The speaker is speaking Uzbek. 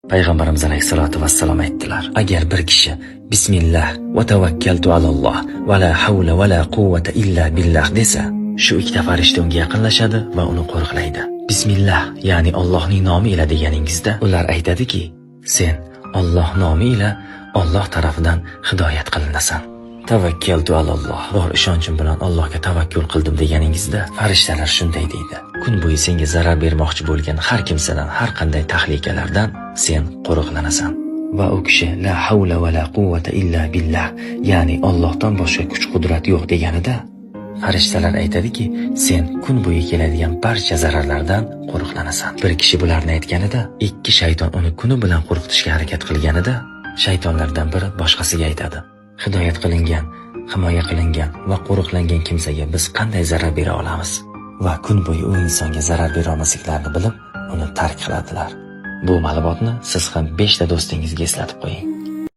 Payg'ambarimiz alayhisolatu vassalom aytdilar: Agar bir kishi bismillah va tavakkaltu alalloh va la havla va la quvvata illa billah desa, shu ikkita farishta unga yaqinlashadi va uni qo'riqlaydi. Bismillah, ya'ni Allohning nomi ila deganingizda, ular aytadiki, sen Alloh nomi ila Alloh tarafidan hidoyat qilinasan. Tavakkaltu alalloh, bor ishonchim bilan Allohga tavakkul qildim deganingizda, farishtalar shunday deydi: Kun bo'yi senga zarar bermoqchi bo'lgan har kimsadan, har qanday tahlikalardan sen qo'riqlanasan. Va u kishi la havla va la quvvata illa billah, ya'ni Allohdan boshqa kuch-qudrat yo'q deganida, farishtalar aytadiki, sen kun bo'yi keladigan barcha zararlardan qo'riqlanasan. Bir kishi bularni aytganida, ikki shayton uni kuni bilan qo'rqitishga harakat qilganida, shaytonlardan biri boshqasiga aytadi: Hidoyat qilingan, himoya qilingan va qo'riqlangan kimsaga biz qanday zarar bera olamiz? Va kun bo'yi u insonga zarar bera olmasliklarini bilib, uni tark qiladilar. Bu ma'lumotni siz ham 5 ta do'stingizga eslatib qo'ying.